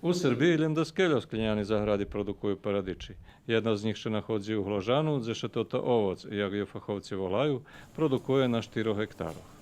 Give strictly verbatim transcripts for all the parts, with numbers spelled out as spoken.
У Сербиї лєм даскельо скляняни загради продукую парадичи. Єдна з нїх ше находзи у Гложану, дзе ше тото овоц, як ю фаховци волаю, продукує на штирох гектарох.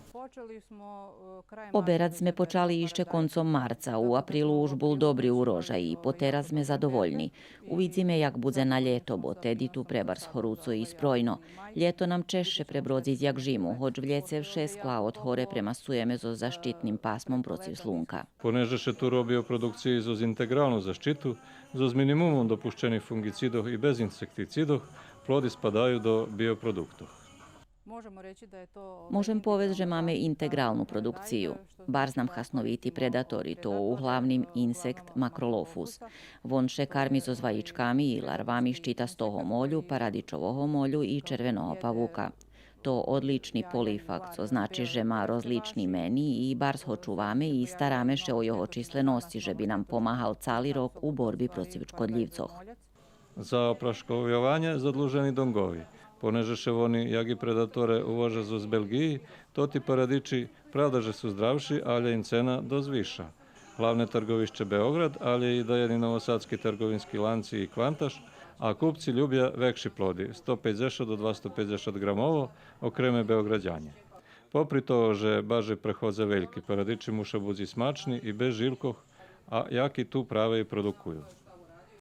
Оберац зме почали ище концом марца, у априлу уж бул добри урожай и потераз зме задовольни. Увидзиме як будзе на лєто, бо теди ту пребарз горуцо и спройно. Лєто нам чежше пребродзиц як жиму, гоч влєце вше скла од горе премасцуєме зоз защитним пасмом процив слунка. Понеже ше ту роби о продукциї зоз интеґралну защиту, зоз минимумом допущених фунґицидох и без инсектицидох, плоди спадаю до биопродуктох. Можем повесц же маме интеґралну продукцию. Барз нам хасновити предатор, и то углавним инсект макролофус. Вон ше карми зоз ваїчками и ларвами щитастого молю, парадичового молю и червеного павука. То одлични полифаг, цо значи же ма розлични мени и барз го чуваме и стараме ше о його численосци, же би нам помагал цали рок у борби процив шкодлївцох. За опрашковйованє задлужени Донґови. Понеже ше вони, як и предаторе, увожа зоз Белґиї, тоти парадичи, правда же су здравши, алє им цена досц висша. Главне тарґовище Беоґрад, алє и даєдни новосадски тарґовински ланци и Кванташ, а купци любя векши плоди, сто пейдзешат до двасто пейдзешат ґрамово, окреме Беоґрадянє. Попри того же барже преходза вельки, парадичи муша буц и смачни и без жилкох, а яки ту праве и продукую.